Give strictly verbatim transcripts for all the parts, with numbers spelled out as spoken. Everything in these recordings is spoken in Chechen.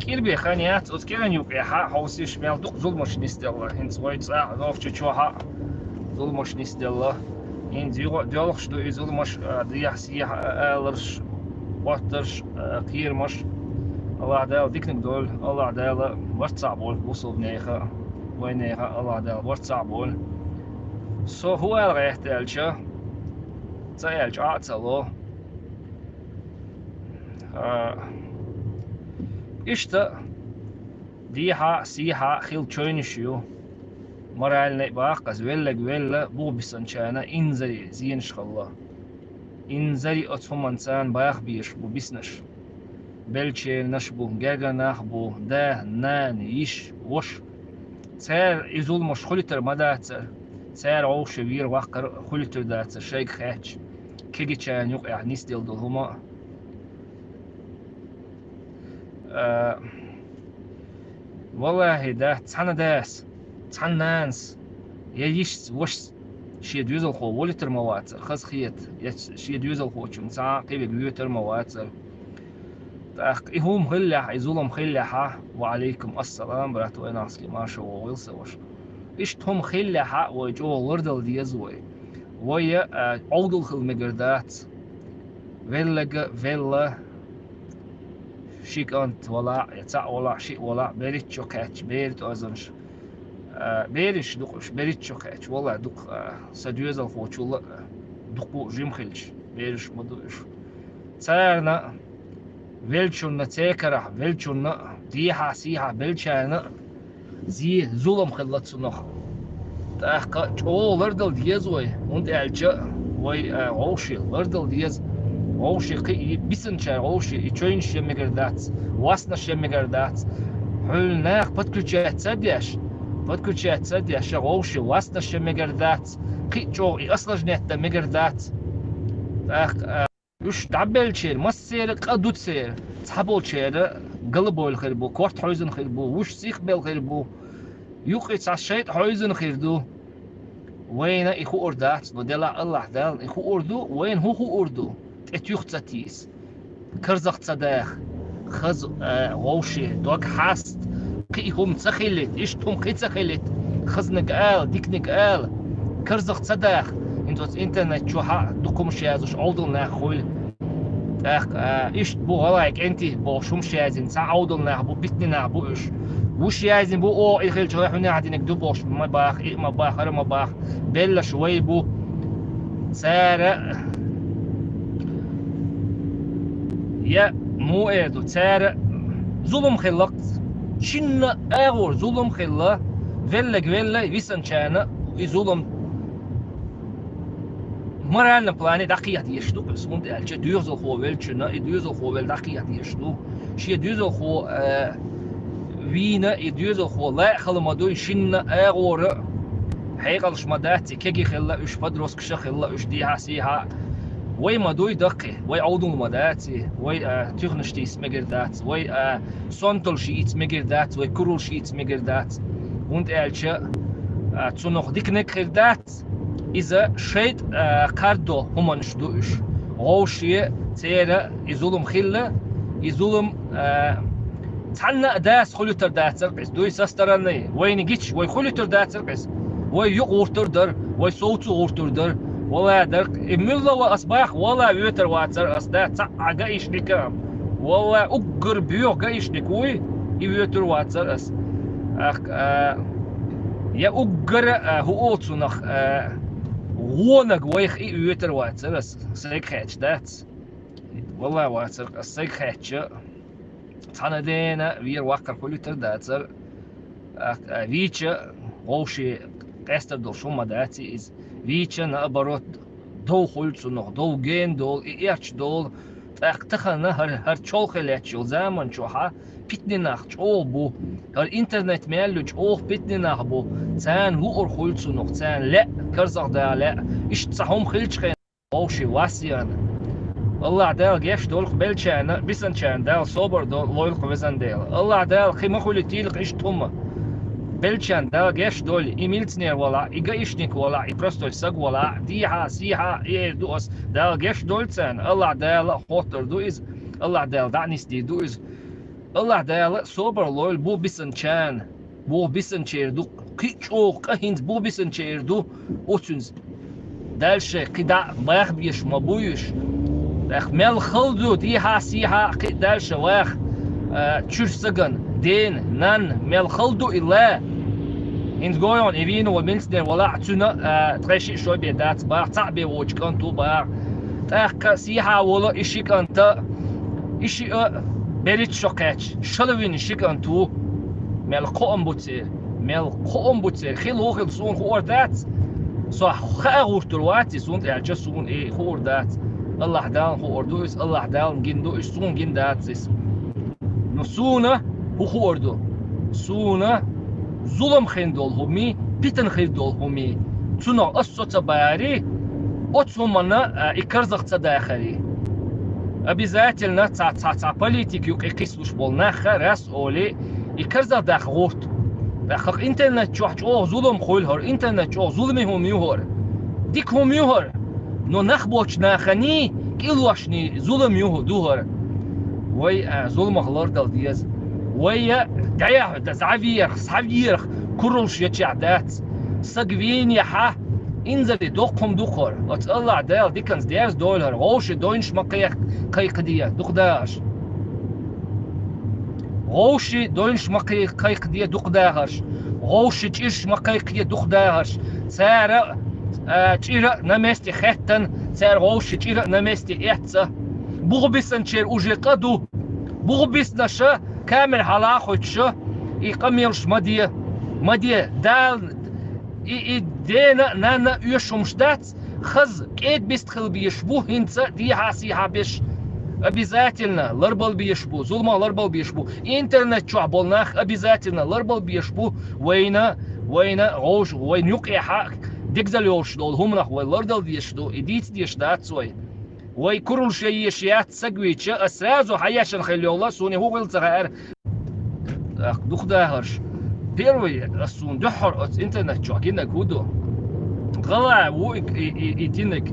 кӀирбе хан яц, оцу кӀиран юкъехьа хьовсийша, мел дукха зуламаш нисделла. ХӀинца вай цӀа нохча чохьа зуламаш нисделла. ХӀинца юха а доьлхуш ду и зуламаш, а, дехьа-сехьа, а, аларш, хӀоттарш, а, кхерамаш. Аллахь Дала диканиг дойла, Аллахь Дала барт цхьаъ бойла бусулбанеха, вайнеха Аллахь Дала барт цхьаъ бойла. Со хӀун ала гӀерта аьлча, ца аьлча Ӏа а ца ло. А, иштта дехьа а, сехьа а хила чойнаш ю. Моральный а баккха, веллаг велла, бух бисанчарна инзаре зенаш хилла. Инзаре оцу хӀуманца баха безаш бу биснаш. Беллачернаш бу, гергара нах бу, да, нана, йиш, воша. Цара и зуламаш хуьлуьйтур ма дацара, цара вовшийн вер-ваккхар хуьлуьйтур дацара, шайга хаьттича, кегийчарна юкъехь нисделла долу хӀума. А, валлахӀи, да, цхьана дас, цхьана нанас, я йишас, вошас шен доьзалхо волуьйтур ма вацара, хазахета, я шен доьзалхочунна цхьа а кхин верг воьтур ма вацара. ТӀаккха и хӀума хиллехь, и зулам хиллехьа, ва Ӏалайкум ассалам, брат, вайнахский, марша вогӀийла, сан ваша. Иштта хӀума хиллехьа, вай чӀогӀа лардала деза вай. Вай, а, Ӏовдал хила мегар дац. Веллага велла, ши кӀант валахь, я цхьаъ валахь, шиъ валахь, берриг чу кхаьчча, бер тӀозанаш. А, бераш дукха уьш, берриг чу кхаьчча, валлахь, дукха, а, сан доьзалхочул а, дукха жима хилча, бераш ма ду уьш. Царна веллачунна, церан карахь веллачунна, дехьа-сехьа беллачарна зе, зулам хилла цунах. ТӀаккха чӀогӀа лардала деза вай, хӀунда аьлча вай, а, вовшийн лардала деза. Вовшийн кхин и бисанчара вовшийн и чойнаш ян мегар дац, васнаш ян мегар дац. Хьуьлла нах подключаться а деш, подключаться а деш, ша вовшийн васнаш ян мегар дац, кхин а чӀогӀа и осложнять дан мегар дац. ТӀаккха, а, уьш дӀабеллачеран массеран а къа ду церан. Цхьаболчеран гала бевлла хир бу, корта хьовзийна хир бу, вуьш сихбелла хир бу, юккъе цхьа шайтӀа хьовзийна хир ду. Вайна и хуур дац, но делахь Аллахь Далла и хуур ду, вайна хӀун хуур ду? ТӀе туьха ца тийса, карзах ца даха, хаза, а, вовшийн дог хьаста, кхин и хӀума ца хилийта, иштта хӀума кхин ца хилийта, хазниг ала, диканиг ала, карзах ца даха. ХӀинца оцу интернет чохьа дукха хӀумаш язъеш Ӏовдал нах хуьлу. ТӀаккха, а, иштта бу гӀалгӀай кӀентий бохуш хӀумаш язйина, цхьа Ӏовдал нах бу, питанийн нах бу уьш. Вуьш язйина бу, оха и хилча, хьуьнехь динарг ду бохуш, ма баха, и а ма баха, хӀара а ма баха. Белларш вай бу. Цара, я муха эр ду, цара зулам хилла, шинна агӀор зулам хилла, веллаг велла, висанчарна и зулам моральном плане дӀакхета дезаш ду иза, хӀунда аьлча доьзалхо веллачунна, и доьзалхо велла дӀакхета дезаш ду. Шен доьзалхо, э, вийна, и доьзалхо лаа хала ма дуй, шинна агӀора хьекъалш ма дац, и кегий хилла уьш, подросткаш а хилла уьш, дехьа-сехьа. Вай ма дуй даккхий, вай Ӏовдал ма дац, вай, э, туьхнаш тийса мегар дац, вай, э, сонталш йийца мегар дац, вай куралш йийца мегар дац. ХӀунда аьлча, а, цунах диканиг хир дац, иза шайтӀа, а, кхардо хӀуманаш ду уьш. Вовшийн церан и зулам хилла, и зулам, а, цхьанна а дас хуьлуьйтур дацара-кх иза. Дуй со стороны, вайна гича, вай хуьлуьйтур дацара-кх иза. Вай юкъа гӀуртур дара, вай совцу гӀуртур дара. Вала дара-кх. И муьлла ва ас баха, вала воьтур вацара ас, да, цхьа а гаишник а. Вала уггар боьха гаишник вуй, и воьтур вацара ас. Ах, а, я уггар, а, хӀу олу цунах, а, вонаг вайх и воьтур вацара ас, сайга хаьттича дац. Вала вацара ас, сайга хаьттича. Цхьана дена вер-ваккхар хуьлуьйтур дацара. А, а, вийча вовшийн къаьстар долуш хӀума дац иза. Вийча, наоборот, дов хуьлу цунах, дов гена долу, и эрча долу. ТӀаккха тахана хӀара, хӀара чолхе лаьтташ йолу заман чохьа питанийн нах чӀогӀа бу. ХӀара интернет мел ю, чӀогӀа питанийн нах бу. Царна луъур хуьлу цунах, царна лаьа, карзах дала лаьа. Иштта цхьа хӀума хилча хен вовшийн вас яна. Аллахь Дала гечдойла-кх беллачарна, бисанчарна Дала собар до-, лойла-кх, везан Дела. Аллахь Дала кхин ма хуьлуьйтийла-кх иштта хӀума. Беллачарна Дала гечдойла, и милиционер валахь, и гаишник валахь, и простой саг валахь, дехьа, сехьа, и эр ду ас, Дала гечдойла царна. Аллахь Дала хоттур ду иза, Аллахь Дала дӀа а нисдийр ду иза. Аллахь Дала собар лойла бу бисанчарна, бу бисанчер ду, кхин чӀогӀа къа хӀинца бу бисанчер ду, оцунца. Дальше кхидӀа баха беш ма буй уьш. ТӀаккха мел хала ду, дехьа-сехьа кхин дальше ваха, а, чуьра сагана, дена, нанна, мел хала ду и ла. ХӀинца гойгӀан и вийна ван милицнер вала а цуьнан, а, ткъе шиъ шо бен дац баха, цхьаъ бен воцчу кӀант ву баха. ТӀаккха сехьа волу и ши кӀанта, и шиъ а берриг шо кхаьчча, шала вина ши кӀант ву. Мел кхоам бу церан, мел кхоам бу церан. Хила хӀун хила суна хуур дац. Со хаа гӀуртур вац и, суна тӀаьлча суна и хуур дац. Аллахь Далла хуур ду иза, Аллахь Далла гина ду иза, суна гина дац иза. Ну, суна хӀун хуур ду? Суна зулам хин долу хӀуми, питана хир долу хӀуми. Цунах ас со ца бари, оцу хӀуманна, а, и карзах ца дахари. Обязательно цхьа, цхьа, цхьа политик юкъе кхиссалуш болу нахха рас олий, и карзах даха гӀурт. ТӀаккха интернет чохь чӀогӀа зулам хуьлу хӀара, интернет чохь зуламе хӀума ю хӀара. Дика хӀума ю хӀара. Но нах боцчу наханий, кӀиллошний зулам ю хӀу ду хӀара. Вай, а, зуламах лардала деза. Вай, а, дӀаяхьа, да, зӀаверах, схьаверах, куралш ечехь дац. Саг вийна хьа, инзаре доккхум ду хӀара. Оцу Аллахь Дала диканца дерза дойла хӀара. ГӀовши дойнаш ма кхайкх-, кхайкхаде, дукха дахарш. ГӀовши дойнаш ма кхай-, кхайкхаде дукха дахарш, гӀовши чӀирш ма кхайкхаде дукха дахарш. Цара, а, чӀира а на месте хеттан, цара гӀовши чӀира а на месте эцца. Буха бисанчеран уже къа ду. Буха биснаша камера хьала а хоьттуша, и къамелаш ма де, ма де. Дала и, и дена а, нанна а оьшуш хӀумаш дац, хаза, кӀеда-бист хила безаш бу, хӀинца дехьа-сехьа беш. Обязательно ларбала безаш бу, зуламах ларбала безаш бу. Интернет чохь болу нах обязательно ларбала безаш бу. Вайна, вайна гӀовш-, вайна юкъехьа дегзал йолуш долу хӀуманах вай лардала дезаш ду, и дийца дезаш дац вай. Вай куралш ян езаш яц саг вийча, ас сразу хьан ешан хила йолла, суна хӀун хила ца хаьара. ТӀаккха дукха дахарш. Первый, ас суна дуьххьара оцу интернет чохь гинарг хӀун ду? ГӀалгӀа ву и, и, и, и динарг.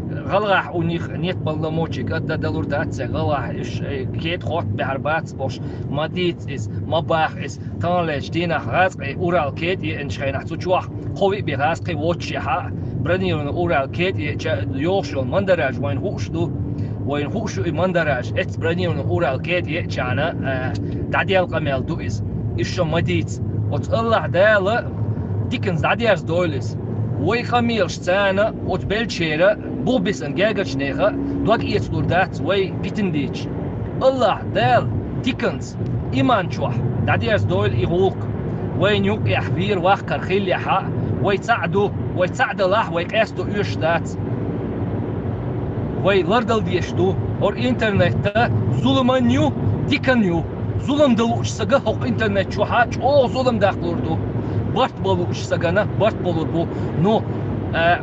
ГӀалгӀахь у них нет полномочий, кӀадда далур дац цаьрга, гӀалгӀахь иш, э, кеда хотта баьхьар бац бохуш, ма дийца иза, ма баха иза. Таханлерчу дийнахь гӀазкхий Урал кеда еанчу хенахь цу чохь кхо-виъ бен гӀазкхий воццушехь а, бронированный Урал кеда еача йогӀуш йолу мандараж вайна хууш ду. Вайна хууш ю и мандараж, эццу бронированный Урал кеда еачарна, а, дӀаделла къамел ду иза. Иза шо ма дийца. Оцу Аллахь Дала диканца дӀадерза дойла иза. Вай къамелаш царна оцу беллачеран бух бисина гергарчу нехан дог эцалур дац вай питана дийцича. Аллахь Дала диканца, иман чохь дӀадерза дойла и гӀуллакх. Вайна юкъехь вер-ваккхар хиллехь а, вай цхьаъ ду, вай цхьаъ далахь, вай къесто оьшуш дац. Вай лардала дезаш ду, хӀора интернет а зуламан ю, дикан ю. Зулам дан луучу сага хӀокху интернет чохь а чӀогӀа зулам даккхалур ду. Барт бан луучу сагана барт балур бу. Ну, а,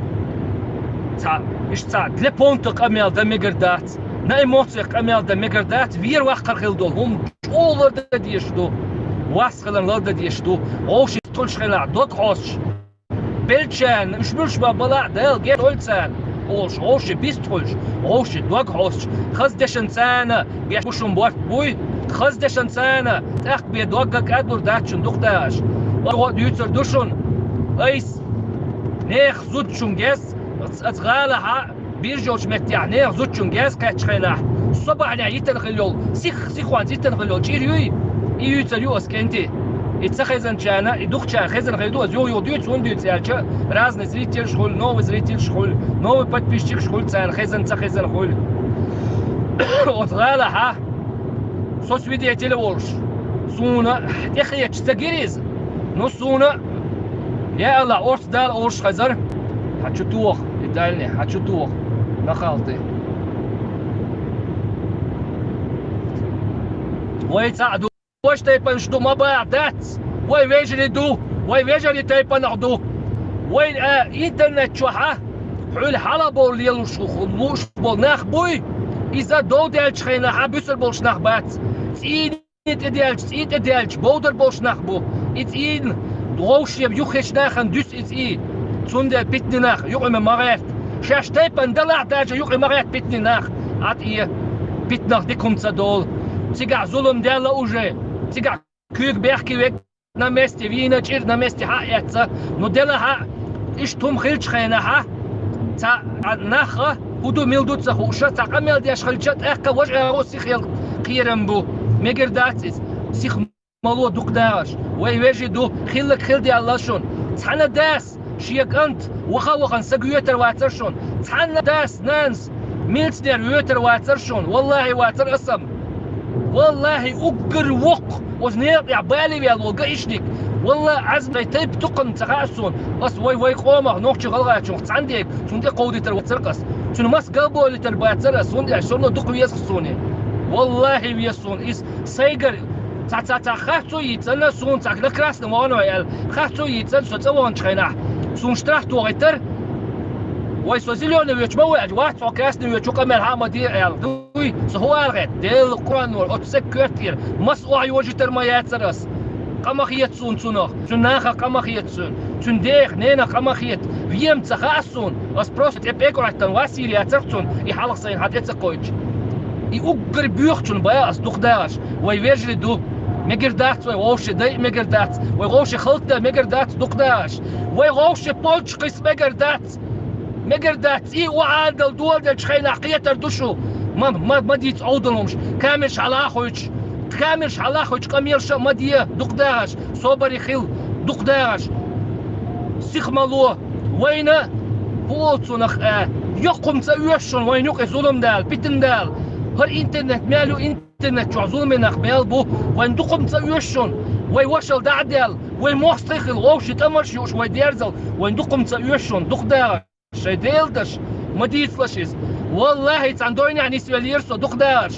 цхьа, иштта цхьа для понта къамел дан мегар дац. На эмоциях къамел дан мегар дац, вер-ваккхар хила долу хӀума чӀогӀа лардан дезаш ду, вас хиларна лардан дезаш ду, вовшийн тхуьлуш хилахь дог хьостуш. Беллачарна, уьш муьлш бан бала а Дала герга дойла царна, олуш, вовшийн бист хуьлуш, вовшийн дог хьостуш, хаза дешан царна, геш бу шун борт буй, хаза дешан царна, тӀаккха бен догга кӀадлур дац шун дукха дахарш. Ой, гӀо дуьйцур ду шуна, айс, нехан зуда шун гез, ацу гӀалахьа, биржа йолчу меттехь нехан зудчун гез кхаьччу хенахь, со бахьанехь йитина хила йолу, сих, сихонца йитина хила йолу чӀир юй, и юьйцур ю ас кӀентий. И ца хезанчарна, и дукхачарна хезна хир ду, ас юха-юха дуьйцу, хӀунда дуьйцу аьлча, разный зрительш хуьлу, новый зрительш хуьлу, новый подписчикаш хуьлу, царна хезна, ца хезна хуьлу. Оцу гӀалахьа, со свидетель а волуш, суна тӀехеча ца гира иза. Ну, суна, я Аллах, орц Дала олуш хезар, хьан чу тоха, и дальний, хьан чу тоха, нахалти. Вай цхьаъ ду, вай тайпанаш ду, ма баха дац, вай вежарий ду, вай вежарий тайпанах ду. Вай, а, интернет чохьа, хьуьлла хьала бовла лелуш лууш болу нах буй, иза дов даьллачу хенахьа буьсур болуш нах бац. ЦӀийна тӀе даьлча, цӀий тӀе даьлча, бовдар болуш нах бу. И цӀийна вовшех юххечу нахана дуьсу и цӀий. Цундела питни нах юкъа ма гӀерта. Шаьш тайпана далахь даже юкъа ма гӀерта питни нах. Ӏад э, питнах дика хӀума ца долу. цигахь зулам даьлла уже. Цигахь куьйга бехке вег на месте, вийна чӀир на месте хьа а эцца. Ну, делахь а, иштта хӀума хилча хенахь а, цхьа а нах а, хӀу ду, мила ду ца хууша, цхьа къамел деш хилча, тӀаккха важа агӀо сихал кхерам бу. Мегар дац иза. Сих мало дукха дагӀаш. Вай вежарий ду, хилларг хилла даьлла шуна. Цхьана дас шен кӀант ваха-вахана саг воьтар вацар шуна. Цхьана дас, нанас милиционер воьтар вацар шуна. Валлахьи, вацар аса-м. Валлахьи, уггар воккха, оцу некъа тӀехь бале ваьлла волу гаишник. Валлахьи, Ӏазам, тхайн тайпа дукханна ца хаьа суна. Ас вай, вай къомах, нохчийн, гӀалгӀайчух цхьаьна дега, цунна тӀе кховдийтар вацар ас. Цуьнан мас галболийтар бацар ас, хӀунда аьлча со дукха веза суна. Валлахьи, веза суна. Иза сайгара цхьа, цхьа, цхьа харцо йийцина суна, цхьа на красный вогӀна вай аьлла. Харцо йийцина со цӀа ваханчу хенахь. Суна штраф тохийтар. Вай, со зелёный воьдуш ма ву аьлча, вац хьо красный воьдуш, къамел хьа а ма де аьлла. Дуй, со хӀун ала гӀерта? Делан Къуръанора, оцу сага коьртера маса охьайожийтар ма яцара ас. Къа ма хета суна цунах, цуьнан нахах къа ма хета суна, цуьнан дех, ненах къа ма хета. Вен ца хаьа суна, ас просто тӀе пӀелг Ӏоьттина васийла яцара цунна, и хьалха сайна хьан тӀе ца кхойчу. И уггар боьхачунна баьа ас дукха дагӀаш. Вай вежарий ду, мегар дац вай вовшийн дайа, мегар дац, вай вовшийн хӀаллакдан мегар дац дукха дагӀаш. Вай вовшийн полчу кхиса мегар дац. Мегар дац, цӀий охьа а дала доладелчу хенахь кхетар ду шу. Ма, ма, ма дийца Ӏовдалумаш. Камераш хьала а хуьйцуш. Камераш хьала а хуьйцуш, къамелаш а ма де, дукха дагӀаш. Собаре хила, дукха дагӀаш. Сих мало. Вайна, хӀун олу цунах, а, йоккха хӀума ца оьшу шуна, вайна юкъе зулам дала, питана дала. ХӀара интернет мел ю, интернет чохь зуламе нах мел бу, вайна дукха хӀума ца оьшу шуна. Вай вашалла дӀа а даьлла, вай мостагӀий хила, вовшийн тӀамаш а юуш, вай дерзал, вайна дукха хӀума ца оьшу шуна, дукха дагӀаш. Шайн Делан даш, ма дийцалаш иза. Валлахьи, цхьана дойнехь нисвеллера со, дукха дагӀаш.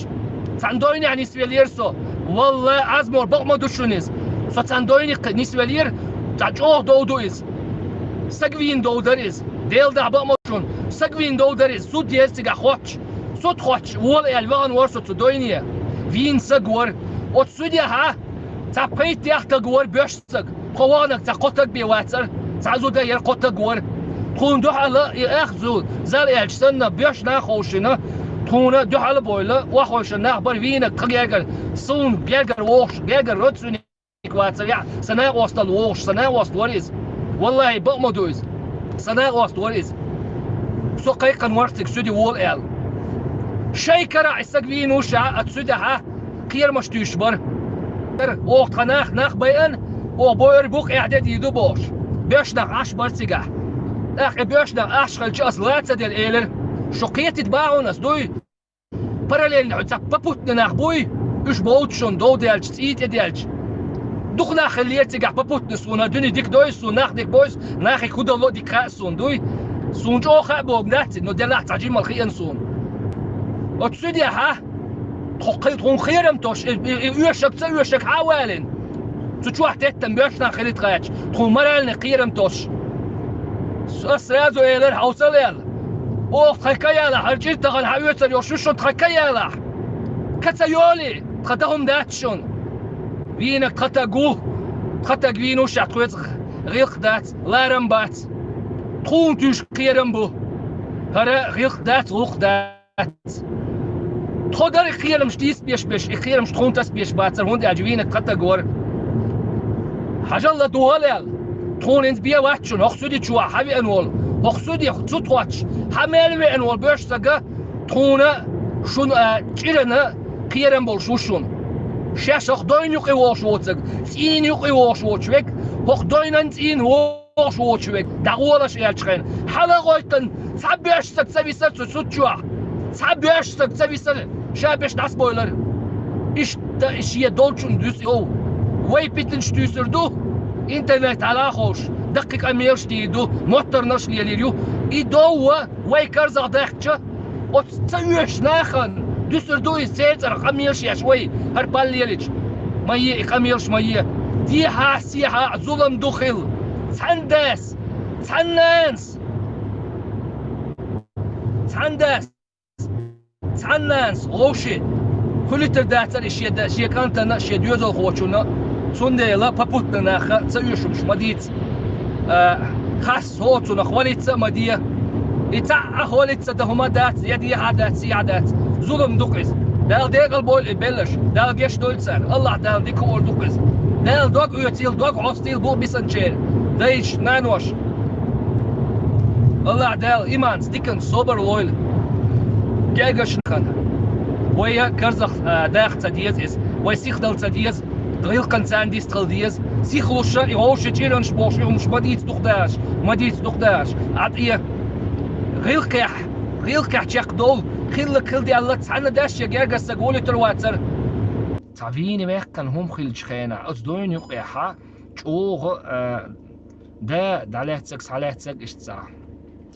Цхьана дойнехь нисвеллера со. Валлахьи, Ӏазмор, бакъ ма ду шуна иза. Со цхьана дойнехь нисвеллера, цхьа чӀогӀа дов ду иза. Саг вийна дов дара иза. Делан дуьхьа, бакъ ма ду шуна. Саг вийна дов дара иза. Суд еза цигахь хоттуш. Суд хоттуш, вола аьлла, вахана вара со цу дойне. Вийна саг вара. Оцу судехь а цхьа пхийтта-ялх стаг вара, боьрша стаг. Тхо ваханарг цхьа кхо стаг бен вацара, цхьа зуда яра, кхо стаг вара. Тхуна дуьхьал и ах зуда, зал аьлча санна, боьрша нах ховшийна, тхуна дуьхьал а бовла, охьахевшина нах бара, вийнарг тхан гергара, суна гергара вогӀуш, гергара родственник вацара, я, сан накъостал вогӀуш, сан накъост вара иза. Валлахьи, бакъ ма ду иза. Сан накъост вара иза. Со кхайкхина вара цига суде вола аьлла. Шайн карахь и саг вийна ву ша, оцу судехь а кхерамаш туьйсуш бара. Оха тхан нах, нах байъина, оха бойур бу-кх, эхь де дийр ду бохуш. Боьрша нах Ӏаш бара цигахь. ТӀаккха и боьрша нах Ӏаш хилча, ас ла ца делла элира: «Шу кхетийта бахьана ас, дуй? Параллельно хьо цхьа попутный нах буй, уьш бовду шуна, дов даьлча, цӀий тӀе даьлча». Дукха нах хиллера цигахь попутный суна, дуьне дика дойза суна, нах дика бойза, нахе хӀу далло а дика хаьа суна, дуй? Суна чӀогӀа хаа богу дац, но делахь цхьа жимал хиъна суна. Оцу судехь а, тхо кхе-, тхуна кхерам тосуш, и, и, и оьшург ца оьшург хьа а валийна. Цу чохь теттина боьрша нах хилийта кхаьчча, тхуна моральный кхерам тосуш. Ас сразу элира, хьовсал аьлла. Оха тхайн ка ялахь, хӀара чӀир тахана хьан оьцур йолуш ю шуна, тхайн ка ялахь. Ка ца йолий, тхан дан хӀума дац шуна. Вийнарг тхан стаг ву, тхан стаг вийна ву ша, тхоьца гӀиллакх дац, ларам бац. Тхуна туьйсуш кхерам бу. ХӀара гӀиллакх дац, гӀуллакх дац. Тхо дара и кхерамаш тийсабеш берш, и кхерамаш тхуна тасабеш бацара, хӀунда аьлча вийнарг тхан стаг вара. Хьажал, ладогӀал аьлла, тхуна хӀинца бен вац шуна, хӀокху суде чохь хьан веана волу, хӀокху суде цу тхоьца хьан мел веана волу боьрша стаг тхуна, шуна, а, чӀирана кхерам болуш ву шуна. Шаьш хӀокху дойна юкъе вогӀуш воцург, цӀийнан юкъе вогӀуш воцуш верг, хӀокху дойнан, цӀийнан вогӀуш воцуш верг, дӀагӀолаш аьллачу хенахь, хьала а гӀоьттина, цхьа боьрша стаг ца висара цу суд чохь. Цхьа боьрша стаг ца висара, ша берш дӀасабойлара. Иштта и шен долчунна дуьсу йов. Вай питанаш туьйсур ду, интернет хьала а ховш, даккхий къамелаш дийр ду, моттарнаш лелийр ю. И дов а вай карзахдаьккхича, оцу ца оьшучу нахана дуьсур ду иза, церан цӀарах къамелаш еш вай, хӀара пал лелийча. Ма е и къамелаш, ма е. Дехьа а, сехьа а зулам ду хилла. Цхьана дас, цхьана нанас, цхьана дас, цхьана нанас вовшийн хуьлуьйтур дацара и шен да-, шен кӀантана, шен доьзалхочунна. Цундела попутно нах ца оьшурш ма дийца. А, хас хӀоцунах хӀоллица а ма де. И цхьаъ а хӀоллица дан хӀума дац, я дехьа дац, сехьа дац. Зулам ду-кх иза. Дала декъал бойла и белларш, Дала гечдойла царна, Аллахь Дала дика хуур ду-кх иза. Дала дог оьцийла, дог Ӏоссийла бусалба бисанчеран дайша, наноша. Аллахь Дала иманца, диканца собар лойла гергарчарна. Вай карзах, а, даха ца деза иза, вай сихдала ца деза, гӀиллакхана царна дистхила деза. Сихлуш и вовшийн чӀиранаш бохуш, и хӀумаш ма дийца дукха дахарш, ма дийца дукха дахарш. Ӏа тӀе гӀиллакхехь, гӀиллакхехь чекхдовла, хилларг хилла даьлла, цхьанна даьш я гергара саг волуьйтур вацара. Цхьа вийна ваьккхина хӀума хиллачу хенахь, оцу дойна юкъехьа чӀогӀа, а, да, дӀалаьццаг, схьалаьццаг иштта цхьа.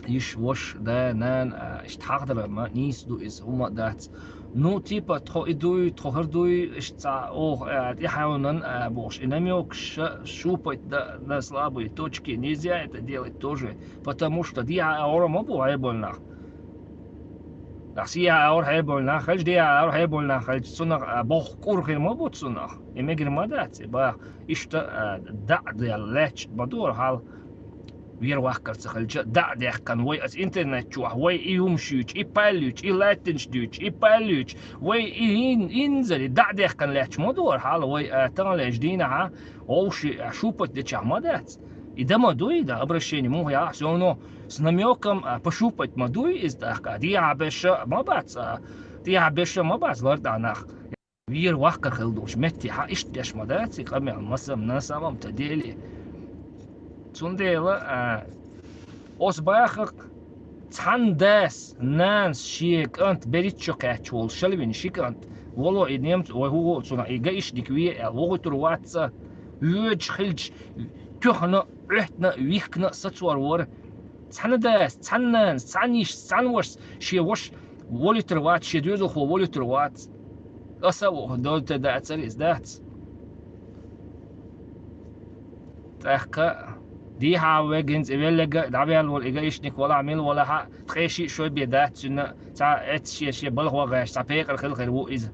Йиша, ваша, да, нана, а, иштта хьахадар ма нийса ду иза, хӀума а дац. Ну, типа, тхо и дуй, тхо хӀара дуй, иштта цхьа оха, а, тӀаьхьенан, а, бохуш, и намёкаш, щупать да, на слабые точки нельзя это делать тоже, потому что дехьа а гӀора ма бу хьайболу нах. Ахь сехьа а гӀора хьайболу нах хилча, дехьа а гӀора хьайболу нах хилча, цунах, а, боху кӀур хир ма бу цунах. И мегар ма дац, и баха. Иштта, а, дӀа а даьлла лаьтташ ма ду хӀара хьал. Вер ваккхар ца хилча, дӀа а даьккхина, вай аса интернет чохь, вай и хӀумаш юьйчу, и пал юьйчу, и латтанаш дуьйчу, и пал юьйчу, вай и ин-, инзаре дӀа а даьккхина лаьтташ ма ду хӀара хьал, вай, а, таханлерчу дийнахьа вовши, а, щупать дечахь ма дац. И да ма дуй, да, обращение муха яхь, всё равно с намёком, а, пощупать ма дуй иза тӀаккха, а, дехьа беша ма бац, а, дехьа беша ма бац лар тӀехь нах. Вер ваккхар хила долуш метте хьан иштта деш ма дац и къамел, масам, на самом-то деле. Цундела, а, оцу бахарх цхьанна дас, нанас шен кӀант берриг чу кхаьчча волу шалвина ши кӀант, вало и немца, вай хӀун ву цунах, и гаишник ве аьлла, вохуьйтур вац ца, воьдуш хилча, туьхна, Ӏуьттина, вихкина сацор вара. Цхьана дас, цхьана нанас, цхьана йишас, цхьана вашас шен ваша волуьйтур вац, шен доьзалхо волуьйтур вац. Аса а ву, доза тӀе дацара иза, дац. ТӀаккха дехьа а вегинца и веллага а дӀаваьлла волу и гаишник валахь, мила валахь а, ткъе шиъ шой бен дац цуьнан, цхьа эццаш шен, шен балха ван гӀерташ, цхьа пекъар хила хир ву иза.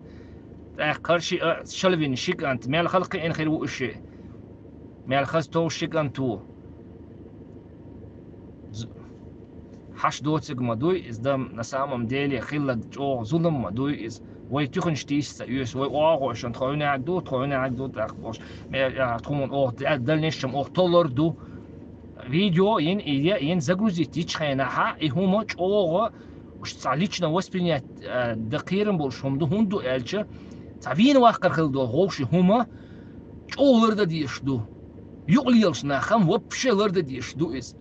ТӀаккха хӀара шиъ а шалвина ши кӀант, мел халкъ кхиъна хир ву уьш шиъ. Мел хаза товш ши кӀант ву. З-, хьаш доцург ма дуй иза, дам, на самом деле, хилларг чӀогӀа зулам ма дуй иза. Вай туьханаш тийса ца оьшу, вай оагӀошна, тхо хӀун яхьаг ду, тхо хӀун яхьаг ду, тӀаккха бохуш, ме-, а, тхуна оха д-, дальнейшем оха толлар ду. Видео йина, и е-, йина загрузить йичу хенахьа, и хӀума чӀогӀа уьш цхьа лично воспринять, а, дан кхерам болуш хӀума ду, хӀунда ду аьлча, цхьа вийна ваккхар хила долу вовши хӀума чӀогӀа лардан дезаш ду. Юкъа лелаш нах хам вообще лардан дезаш ду иза.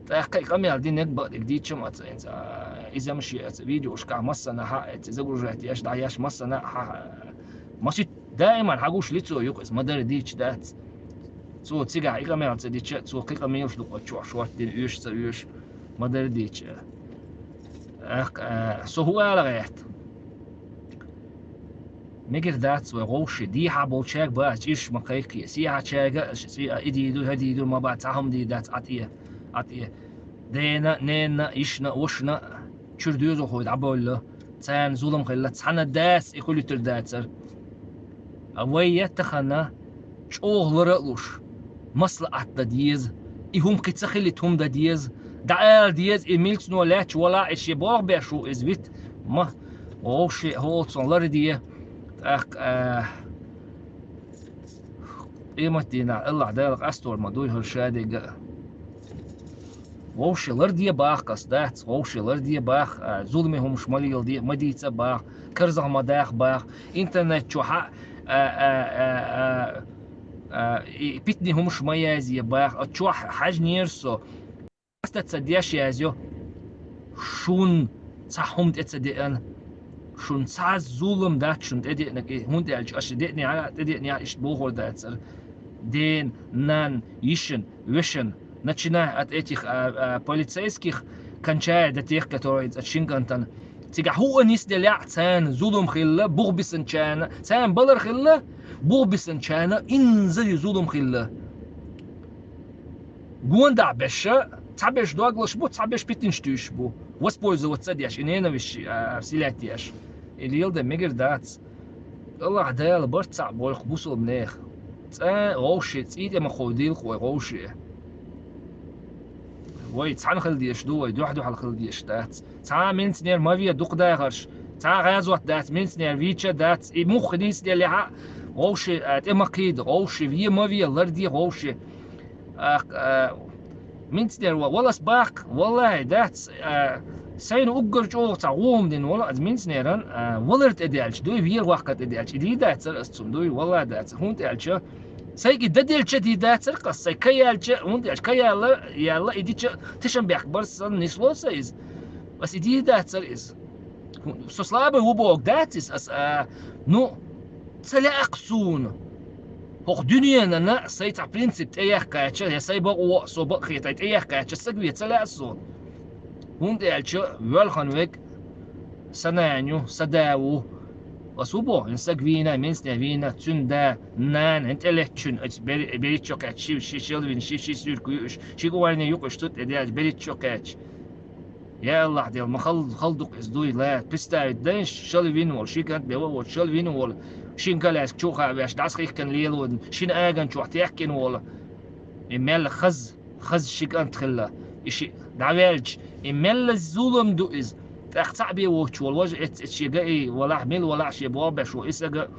ТӀаккха и къамел динарг бакъдерг дийцча ма ца, а, иза ма шен ца, видеошкахь массанахьа а ца загружать еш, дӀаеш массанахьа, масит даиман хьагуш лицо юкъа иза, ма-дарра дийцча дац. Цо цигахь и къамел ца дича, цо кхин къамелаш ду-кх оцу чохь шорта дина, оьшу ца оьшу, ма-дарра дийцча. Ах, а, со хӀун ала гӀерта? Мегар дац вай вовши, дехьа болчаьрга бац чӀирш ма кхайкхе, сехьачаьрга а, ш-, цӀе а, и дийр ду, хӀара дийр ду ма бац, цхьа хӀума дийр дац, Ӏа тӀе, Ӏа тӀе. Дена, ненна, йишна, вашна, чуьра доьзалхой дӀабевлла, царна зулам хилла, цхьана дас и хуьлуьйтур дацара. А вай я тахана чӀогӀа лара а луш, маслаӀат дан деза, и хӀума кхин ца хилийта хӀума дан деза, дӀаала деза, и милцано лаьтташ валахь, и шен болх беш ву иза вита, ма, вовши, хӀоцун ларде, тӀаккха, а, къематдийнахь Аллахь Дала къастор ма дуй хӀара шадерг а. Вовши ларде баха ас дац, вовши ларде баха, а, зуламе хӀумаш ма леладе, ма дийца а баха, карзах ма даха баха, интернет чохь а, а, а, а, а, а, и питане хӀумаш ма язъе баха, а чохь хьаьжнера со. Аса ца деш язйо, шун цхьа хӀума тӀе ца деана, шун цхьа зулам дац шун тӀедеанарг, и хӀунда аьлча аша деанехьа, тӀедеанехьа иштта бохур дацара. Ден, нан, йишин, вешин, начиная от этих, а, а, полицейских, кончая до тех, которые, а, шин кӀантана. Цигахь хӀуъа нисделла царна зулам хилла, бухбисанчарна, царна балар хилла, бухбисанчарна инзаре зулам хилла. Гондахь беша, цхьаберш доглаш бу, цхьаберш питанаш туьйсуш бу. Воспользоваться деш, и ненависть, а, вселять деш. И леладан мегар дац. Аллахь Дала барт цхьаъ бойла бусалба нехан. ЦӀа вовше, цӀий тӀе ма кховдийла вай вовше. Вай цхьаьна хила дезаш ду, вай дуьхь-дуьхьал хила дезаш дац. Цхьа а милиционер ма ве дукха дахарш. цхьа гӀазот дац, милиционер вийча дац, и мух нийса делехьа, вовши, а, тӀе ма кхийда, вовши ве ма ве, ларде вовши. А, а, милиционер ва-, валас баккха, валлахӀи, дац, а, сайна уггар чӀогӀа цхьа гӀум дина вала, аз милиционеран, а, валар тӀе даьлча, дуй, вера ваккха тӀе даьлча, и дий дацар ас цун, дуй, валлахӀи, дац. ХӀунда аьлча, сайга и даделча дий дацар къас, сай ка яьлча, хӀунда аьлча, ка яьлла, яьлла, и дича тешам бехк бар сан нисло са иза. Ас и дий дацар иза. Со слабый ву боху дац иза ас, а, ну, ца лаьа-кх суна. ХӀокху дуьненана сай цхьа принцип тӀеяьккхача, я сай бакъо, со бакъхетий тӀеяьккхача, саг ве ца лаьа суна. ХӀунда аьлча, воьлхана вег сан нана ю, сан да ву. Ас ву боху, хӀин саг вийна, милиционер вийна, цуьнан да, нана, хӀин тӀелеттачуьнан, ас бер-, бериччо кхаьчча, ши, ши шелвина, ши, ши суьрка юуш, ши гувайне юкъаш цу тӀе даьлча, бериччо кхаьчча. Я АллахӀ, Дела, ма хала, хала ду-кх иза, дуй, ла, представить дайша, шала вина волу, ши кӀант бен ван а воцуш, шала вина волу, шина коляска чу а хаавеш, дӀасахихкина лело, шина аган чохь техкина волу. И мел хаза, хаза ши кӀант хилла, и шиъ дӀаваьлча, и мелла зулам ду иза. ТӀаккха цхьаъ бен воцуш волу важа эцци, эцци шен гаий валахь, мила валахь шен боху беш ву, и сага,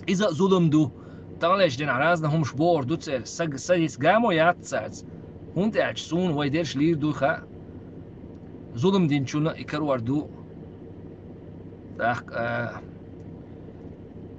иза а зулам ду. Таханлерчу дийнахь разна хӀумаш бохур ду церан, саг, садица гамо яц цаьрца. ХӀунда аьлча суна вай дерш лийр дуй хаьа. Зулам динчунна и карор ду. ТӀаккха, а,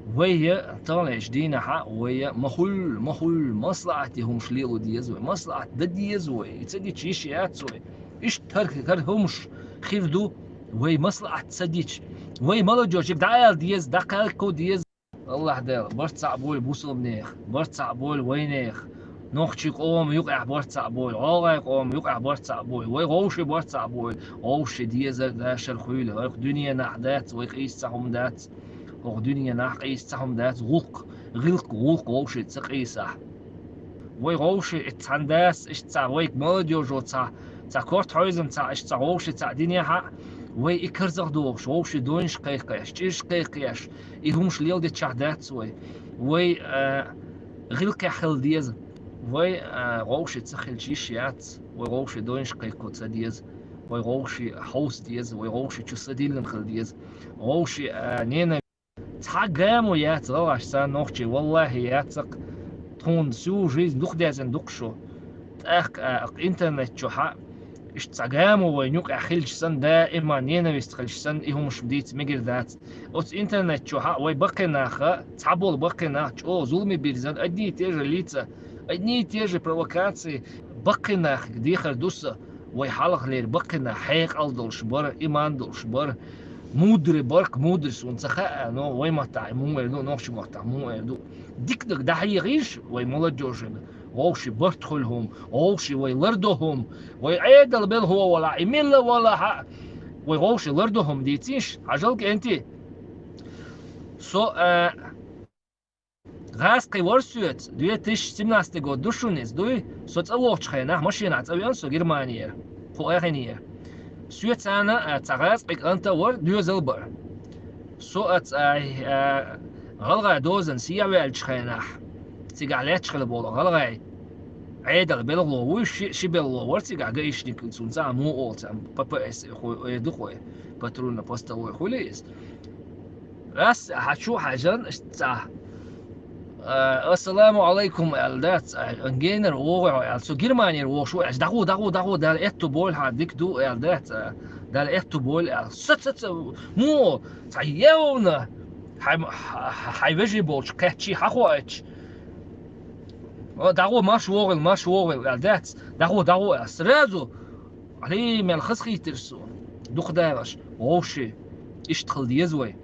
вай я таханлерчу дийнахьа, вай я ма хуьллу, ма хуьллу, маслахьате хӀумаш лело деза вай, маслахьат дан деза вай, и ца дича йиш яц вай. Иштта хӀара, хӀара хӀумаш хир ду, вай маслахьат ца дича. Вай молодёжь дӀаала деза, дӀакхалкхо деза. АллахӀ Дела, барт цхьаъ бойла бусалбанех, барт цхьаъ бойла вайнех. Нохчийн къоман юкъахь барт цхьаъ бойла, гӀалгӀайн къоман юкъахь барт цхьаъ бойла, вай вовшийн барт цхьаъ бойла. Вовшийн дезар, дашар хуьйла, хӀокху дуьненахь дац, вай къийса цхьа хӀума дац, хӀокху дуьненахь къийса цхьа хӀума дац, гӀуллакх, гӀиллакх, гӀуллакх вовшийн ца къийсахь. Вай вовшийн, и цхьана дас, иштта цхьа вайга молодёжо цхьа, цхьа корта хьойзам цхьа, иштта цхьа вовшийн цхьа динехьа, вай и карзахдохуш, вовшийн дойнаш кхайкхеш, чӀирш кхайкхеш, и хӀумаш леладечохь дац вай. Вай, а, гӀиллакхехь хила деза. Вай, а, вовшийн ца хилча йиш яц. Вай вовшийн дойнаш кхайкхо ца деза. Вай вовшийн хьовса деза. Вай вовшийн чу садиллина хила деза. Вовшийн, а, нена цхьа гамо яц гӀалгӀашца нохчийн, валлахӀи, яцакх. Тхуна всю жизнь дукха дезна дукха шу. ТӀаккха, а, интернет чухьа, иштта цхьа гамо вайн юкъахь хилча санна, даима ненависть хилча санна, и хӀумаш дийца мегар дац. Оцу интернет чухьа вай баккхий наха, цхьаболу баккхий нах чӀогӀа зуламе бирзина, одни и те же лица, одни и те же провокации, баккхий нахе дехар ду сан, вай хьалхалера баккхий нах хьекъал долуш бара, иман долуш бара, мудрый бара-кх, мудрый суна ца хаьа, но вай маттахь муха эр ду, нохчийн маттахь муха эр ду. Диканиг дӀахьехийша вай молодёжина, вовшийн барт хуьлу хӀума, вовшийн вай лардо хӀума, вай Ӏедал белхо валахь, и милла валахьа, вай вовшийн лардо хӀума дийцийша, хьажал кӀентий. Со, а, гӀазкхий вара соьца, две тысячи семнадцатый год ду шуна иза, дуй? Со цӀа вогӀучу хенахь машенахь цӀа веана со Германера, кху Ахенера. Соьца цхьана, а, цхьа гӀазкхий кӀант а вара, доьзал бара. Со а цхьа, а, гӀалгӀай дозанна сехьаваьллачу хенахь, цигахь лаьтташ хила болу гӀалгӀай Ӏедал белхало вуй, ши, ши белхало вара цигахь гаишник, цунна цхьа муха олу цхьа П П С хуьлу, ой, ду хуьлу, патрульно-постовой хуьлу иза. Ас хьан чу хьаьжна, цхьа, а, «Ассаламу Ӏалайкум», аьлла дац, а, генара вогӀу хьо аьлла, со Германера вогӀуш ву аьлла, дӀагӀо, дӀагӀо, дӀагӀо, Дала аьтту бойла хьан, дика ду аьлла дац, а, Дала аьтту бойла аьлла. Ца, ца, ца, муха, цхьа евна, хьайн, хьайн вежарий болчу кхаьччий хьан хоуьйтуш. О, дӀагӀо, марш вогӀийла, марш вогӀийла аьлла дац, дӀагӀо, дӀагӀо аьлла. Сразу Ӏалий мел хазахийтира суна. Дукха далаш, вовшийн, иштта хила деза вай.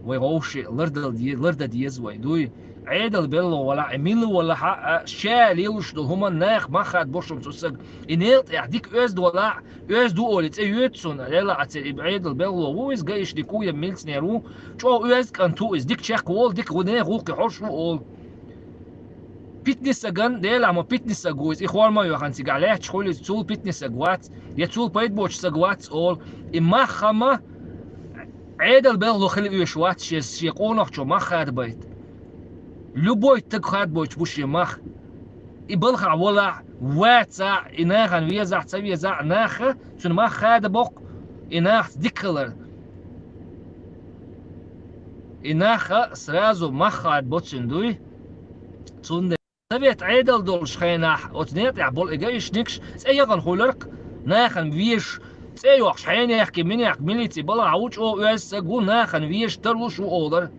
Вай вовшийн лардала де-, лардан деза вай. Дуй, Ӏедал белхало валахь, и милла валахьа, а, ша лелош долу хӀума наха мах хадабо шуна цу сага. И нел тӀехь дика оьзда валахь, оьзда ву олий цӀе йоьду суна, лела а церан и Ӏедал белхало ву иза, гаишник ву я милиционер ву, чӀогӀа оьзда кӀант ву иза, дика чекх волу, дика гӀо-, нехан гӀуллакхе хьожуш ву олу. Питаниг сагана, Делахь ма питаниг саг ву иза, и форма а йохна цигахь лаьтташ хуьлу иза, цул питаниг саг вац, я цул пайда боцуш саг вац олу, и мах хама Ӏедал белхало хила оьшуш вац, шен, шен къонахчо мах хадабайта. Любой стаг хадабойтуш бу шен мах. И балхахь валахь, вацахь, и нахана везахь, ца везахь, наха цуьнан мах хадабо-кх, и нахаца дика хилар. И наха сразу мах хадбо цуьнан дуй. Цундела совет Ӏедал долуш хенахь оцу некъехь болу и гаишникаш цӀе яхана хуьларх, нахана везаш, цӀе йохуш, хьенехкий, минехкий, милици балахь ву, чӀогӀа оьзда саг ву, нахана везаш тарлуш ву олар.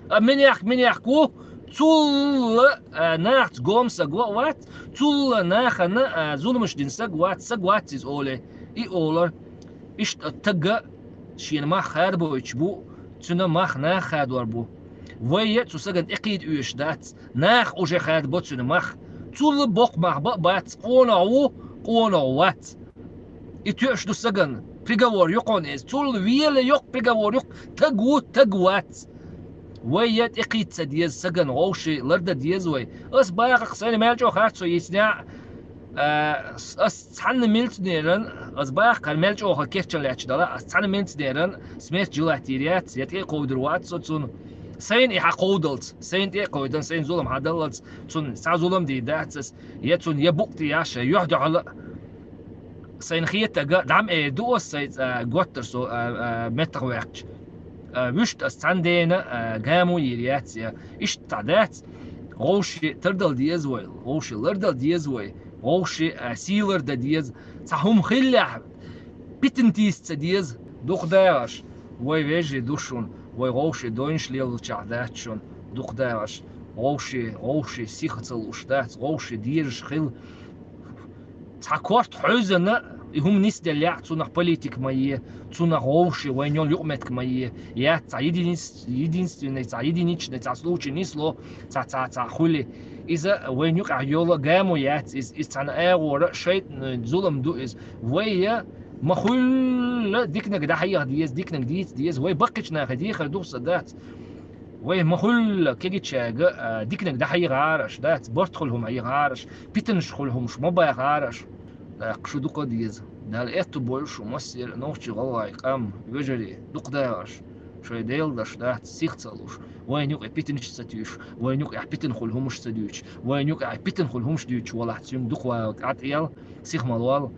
А минехкий, минехкий ву, цул а нахаца гома саг вац, цул а нахана а зуламаш дина саг вац, саг вац иза олий, и олар. Иштта тага шена мах хадабойтуш бу, цуьнан мах наха хадор бу. Вай а цу сагана тӀекхийда оьшуш дац, наха уже хадабо цуьнан мах. Цул а боккха мах бан а бац, къонах ву, къонах вац. И тоьуш ду сагана, приговор ю кхунна иза. Цул вела йоккха приговор ю, таг ву, таг вац. Вай а тӀекхийда ца деза сагана, вовший лардан деза вай. Ас бахарх, сайна мел чӀогӀа харцо йийцинехь, а, ас цхьанна милиционеран, ас бахарх мел чӀогӀа керчан лаьтташ дала, ас цхьанна милиционеран смерть желать йийр яц, я тӀе а кховдур вац со цунна. Сайна и хьан кховдалц, сайна тӀе а кховдан, сайна зулам хьан даллалц, цунна цхьа зулам дийр дац ас, я цунна я букъ тӀе яш, я юьхь-дуьхьал а. Сайна хетарг дӀа ма эр ду ас, сайн, а, готтар со, а, а, меттах ваьккхича. А, вуьшта ас цхьана дена, а, гамо йийр яц, я иштта цхьа дац. Вовший тардал деза вай, вовший лардал деза вай, вовший, а, сийлар дан деза. Цхьа хӀума хиллехь, питана тийса ца деза. Дукха дагӀаш, вай вежарий ду шуна, вай вовший дойнаш леллачохь дац шуна. Дукха дагӀаш, вовший, вовший сиха ца лууш дац, вовший дезаш хила. Цхьа корта хьевзина, и хӀума нисделлехь, цунах политика ма е, цунах вовший вайна йолу юкъаметтиг ма е, яц цхьа единиц-, единственный, цхьа единичный, цхьа случай нисло, цхьа, цхьа, цхьа хуьли. Иза вайна юкъахь йолу гамо яц иза, иза цхьана агӀора шайтӀанан зулам ду иза. Вай а ма хуьллу диканиг дӀахьеха деза, диканиг дийца деза, вай баккхийчу нахе дехар ду сан дац. Вай ма хуьллу кегийчаьрга, а, диканиг дӀахьехьара аша, дац, барт хуьлу хӀума хьехьара аша, питанаш хуьлу хӀумаш ма бахара аша. ТӀаккха шу дукха а деза. Дала аьтту бойла шу массеран а нохчий, гӀалгӀай, къам, вежарий, дукха дагӀаш. Шайн Делан даш дац, сих ца луш, вайна юкъе питанаш ца туьйсуш, вайна юкъехь питана хуьлу хӀумаш ца дуьйцуш, вайна юкъехь питана хуьлу хӀумаш дуьйцуш валахь, цуьнга дукха вала, къатӀел, сих ма лол,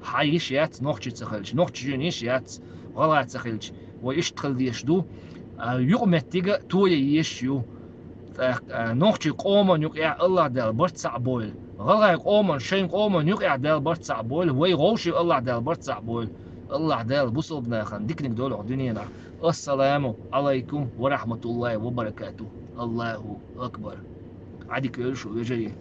хьан йиш яц нохчий ца хилча, нохчашна йиш яц гӀалгӀа ца хилча, вай иштта хила дезаш ду. А, юкъаметтиг а тоя езаш ю. ТӀаккха, а, нохчий къоман юкъехь АллахӀ Дала барт цхьаъ бойла. ГӀалгӀай къоман, шайн къоман юкъехь Дала барт цхьаъ бойла. Вай вовший АллахӀ Дала барт цхьаъ бойла. АллахӀ Дала бусалба нахана диканиг долу хӀокху дуьненахь. Ассаламу Ӏалайкум ва рахьматуллахӀи ва баракатухӀ. АллахӀу акбар. Ӏадика йойла шу, вежарий.